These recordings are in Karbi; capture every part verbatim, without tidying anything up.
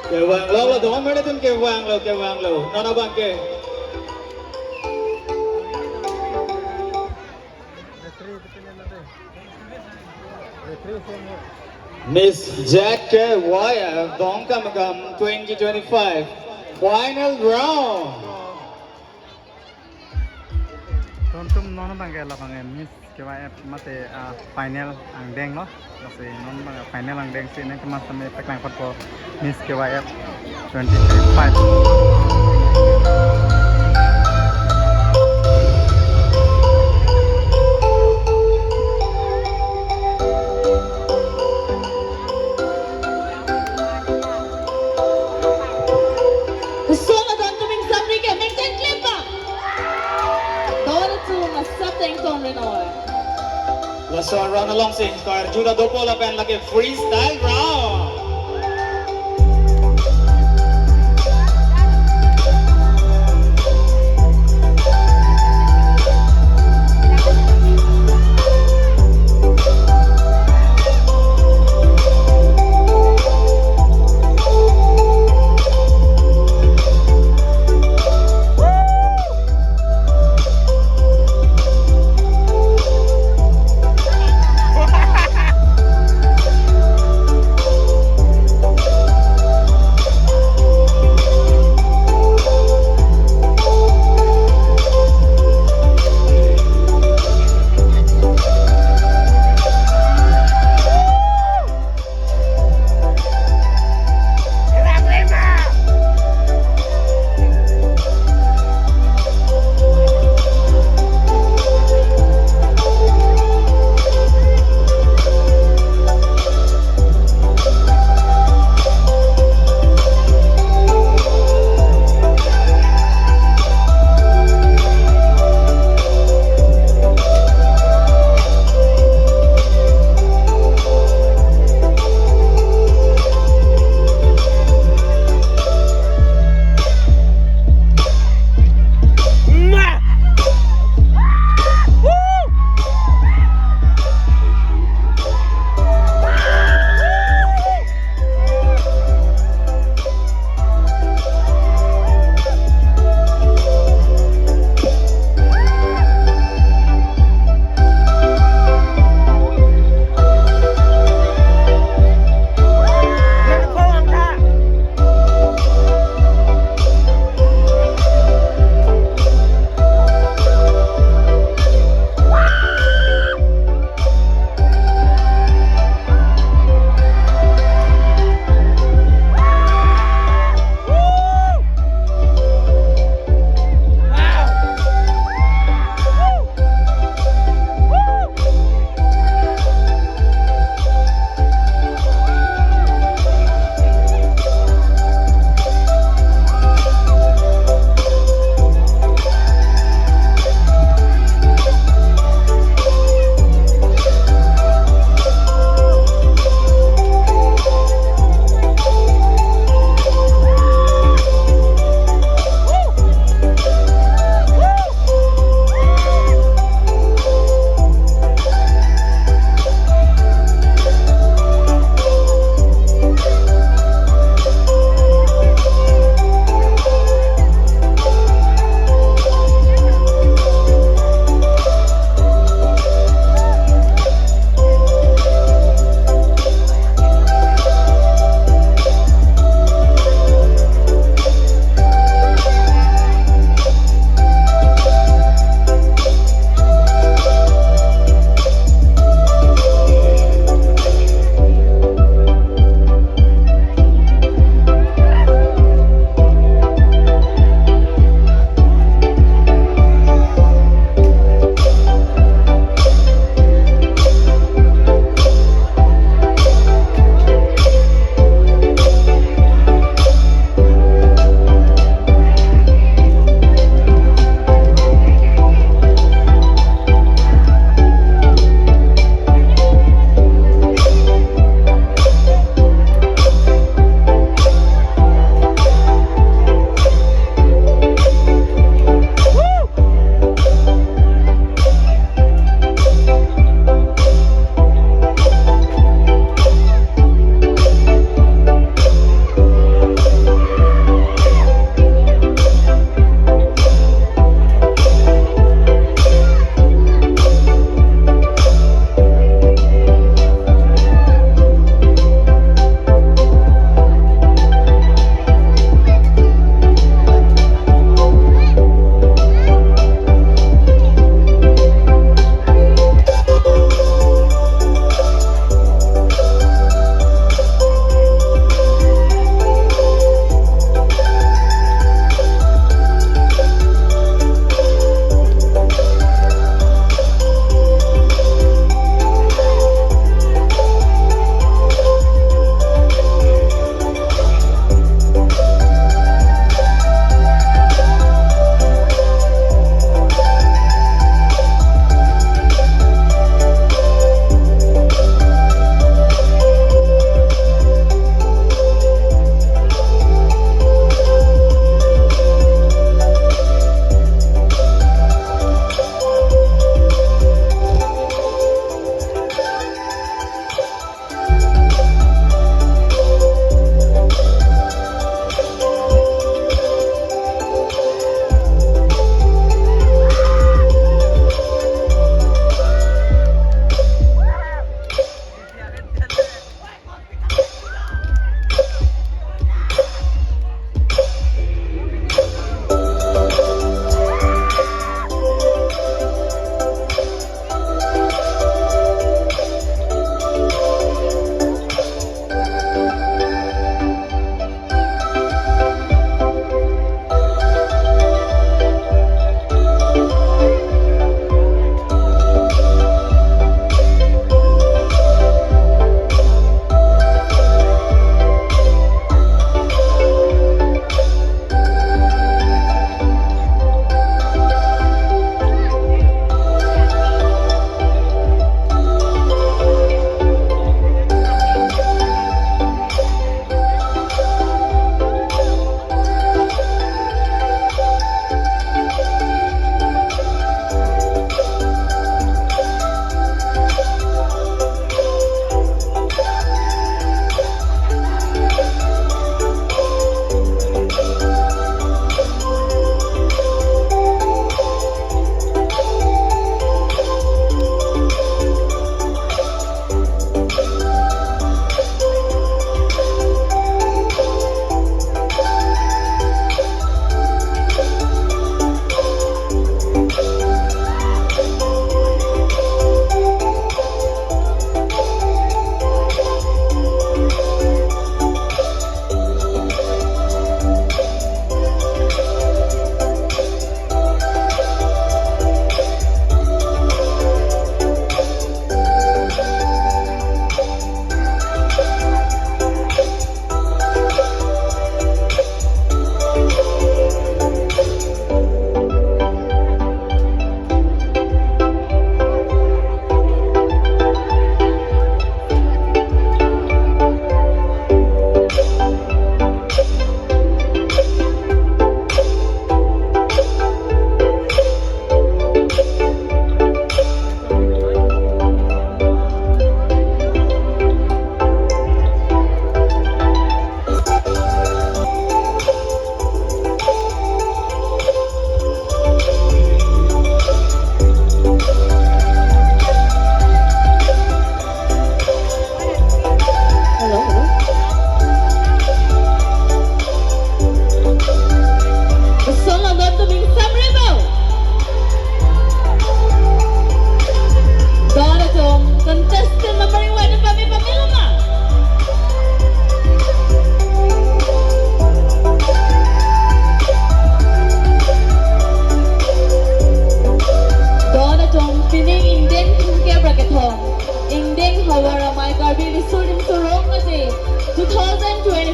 Kevanglo, lo, don mane tun kevanglo, kevanglo. Non abang ke. Miss J K Y F Dongkamukam twenty twenty-five final round. Tontum non abang ke labang ke Miss K Y F mate, ah, final angdeng lo. Lasi non abang final angdeng si nangkematha me paklang apotpo Miss K Y F twenty twenty-five. Lason adon atum ingsam ri ke mengchen klem bang. Don atum asap teng ton ri noi. Laso round alongsi karju ta dopo lapen lake freestyle round.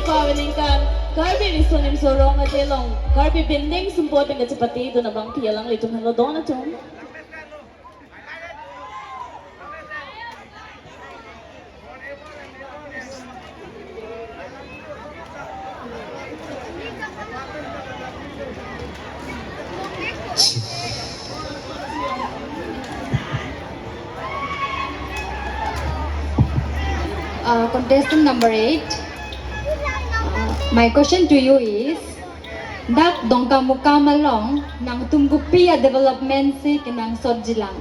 Pavenikan Karbi Riso Nimso Rong Aje along Karbi Binding Sumpot pen kachepate dun abangpi alanglitum henlo don atum. Uh, contestant number eight. Uh, my question to you is, dak Dongkamukam along nangtum kopi a-development si kenangsotjilang?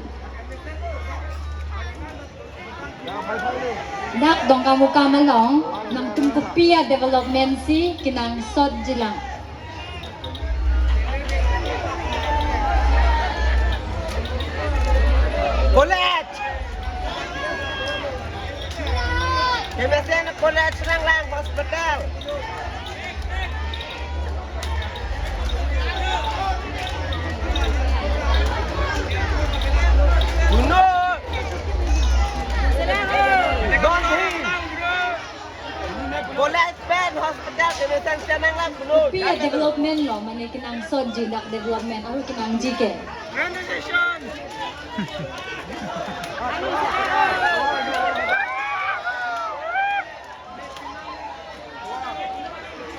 Dak Dongkamukam along nangtum kopi a-development si kenangsotjilang? College! Kemesen college nanglang hospital. Uno. Don't him. College pen hospital kemesen nanglang uno. Kopi a-development lo, mane kenangsotji dak development, aru kenangji ke?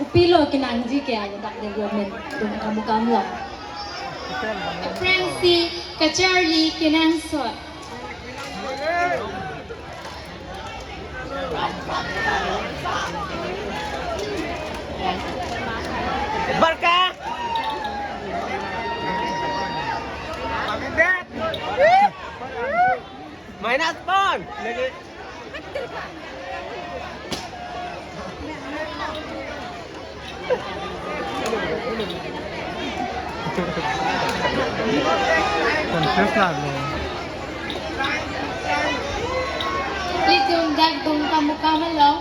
Kopilo kenangji ke dak development Dongkamukam along? Aphrangsi kacharli kenangsot. Barca. Minus point. Confuse lalo. Ilitum dak Dongkamukam along,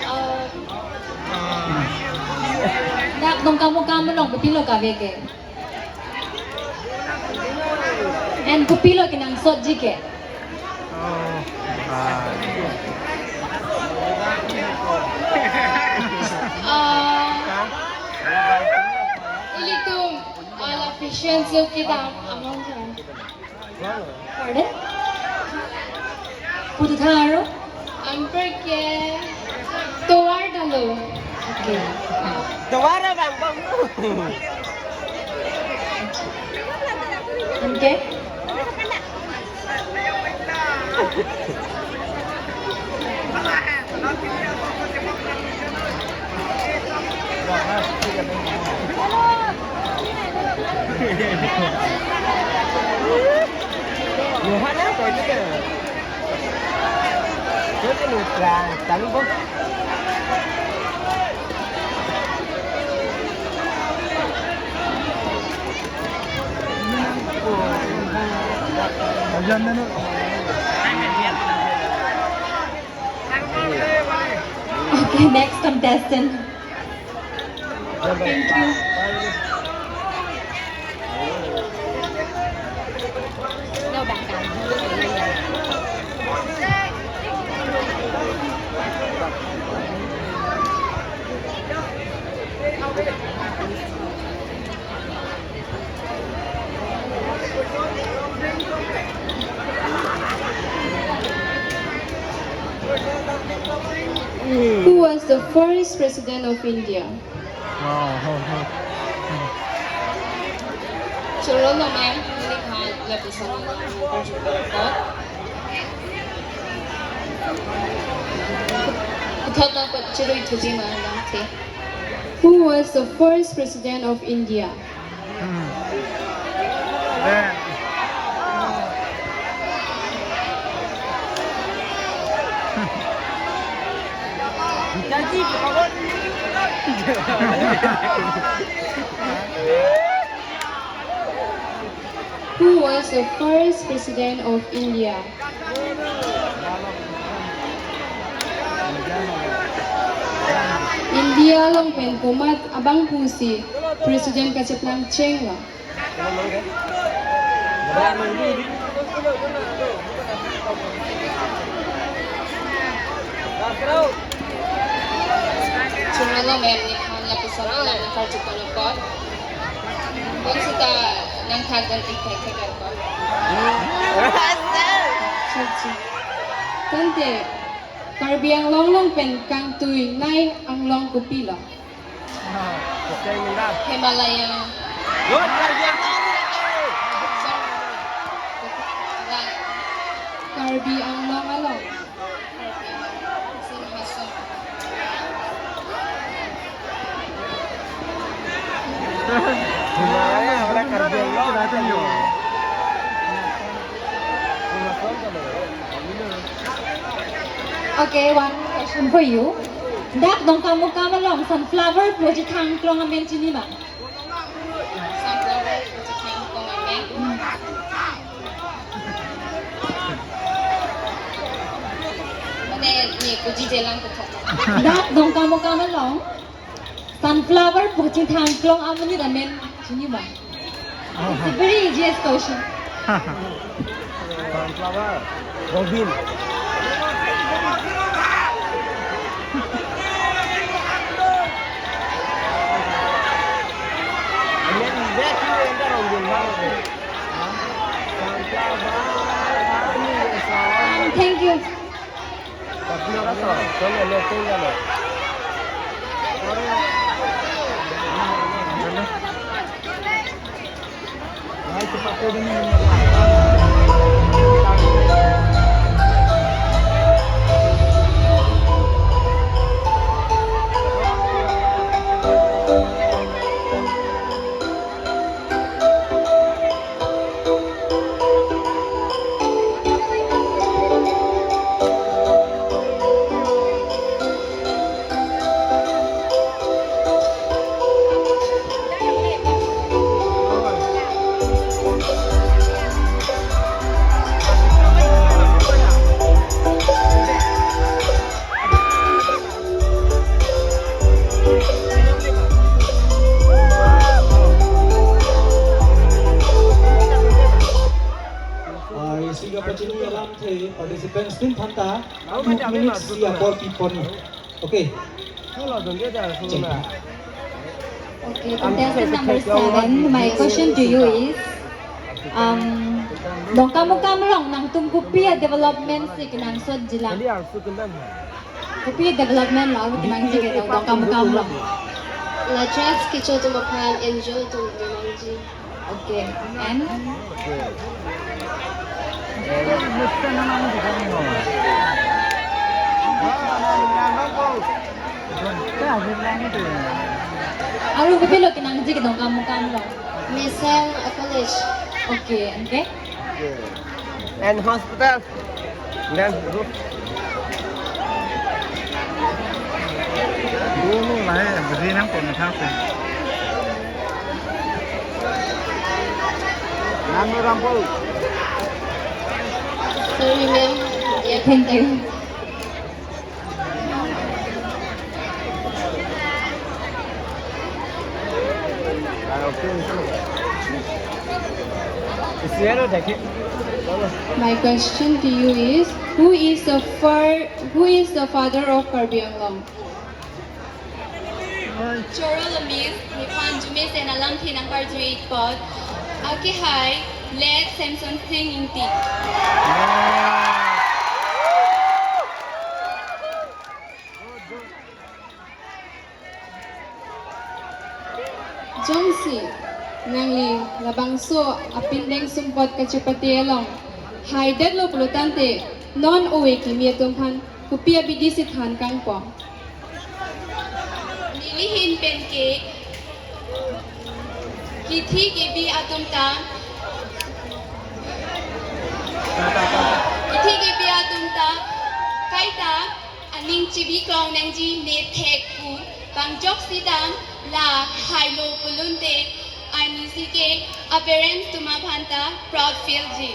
uh, dak Dongkamukam along kopilo kave ke? And kopilo kenangsotji ke? Oh, ah. Ah, ilitum, ah, la fashion show kedam among kan. Pardon? Putu tharo? Anparke tovar dalo. Okay. Tovar abang bang. Okay. Ayan na, no? Okay, next contestant. Thank you. Who was the first president of India? Wow. Choro lo ma'am, neli khan lapisan lo. Puthot nangpachirui thuji ma lang the. Who was the first president of India? Hmm. Eh. Who was the first president of India? India along pen komat abangphu si president kacheplang cheng lo? Hello, ma'am. Nephan lapuson alam nangkarju pon apot. Bonsita nangthan dan tik thek thek apot. Tangte, Karbi Anglong along pen kangtui nai anglong kopilo? Ah, okay, Minda. Himalaya. Good, Karbi Anglong. Karbi Anglong along. Okay, one question for you. Dak Dongkamukam along sunflower pu chethang klong amen chini ma? Sunflower pu chethang klong amen. Mane, ne kuji jelang kethok. Dak Dongkamukam along sunflower pu chethang klong amonit amen chini ma? It's a very easiest question. Sunflower. Robin. Thank you. Ah, isi kapachini alamthe participants tin thanta two minutes si apor pipon. Okay. Okay, contestant number seven, my question to you is, um, Dongkamukam along nangtum kopi a-development si kenangsotji lang? Kopi development lo, aru kenangji ke Dongkamukam along? La drugs kecho atum aphan enjoy atum kenangji. Okay, and? Aru kopilo kenangji ke Dongkamukam along? Mesen a-college. Okay, and ke? Okay. And hospital. Then go. Dulu lah ya, beri nang pun thang pun. Nang rampol. Sorry, ma'am. Yeah, thank you. My question to you is, who is the far, who is the father of Karbi Anglong? Choro Lamis, nephan arjumesen alamthe nangkarju apot. Akehai, Late Samson Sing Ingti. Jongsi nangli labangso apindeng sumpot kachepate along haidetlo pulotangte, non ove kimi atum aphan kopi abidi si than kangpo? Neli ahin pen ke kithi kebi atum ta, kithi kebi atum ta kaita aning chebi klong nangji, ne thek pu, bang jok si dam, la hailo pulote arnisi ke a-parents atum aphan ta proud feel ji.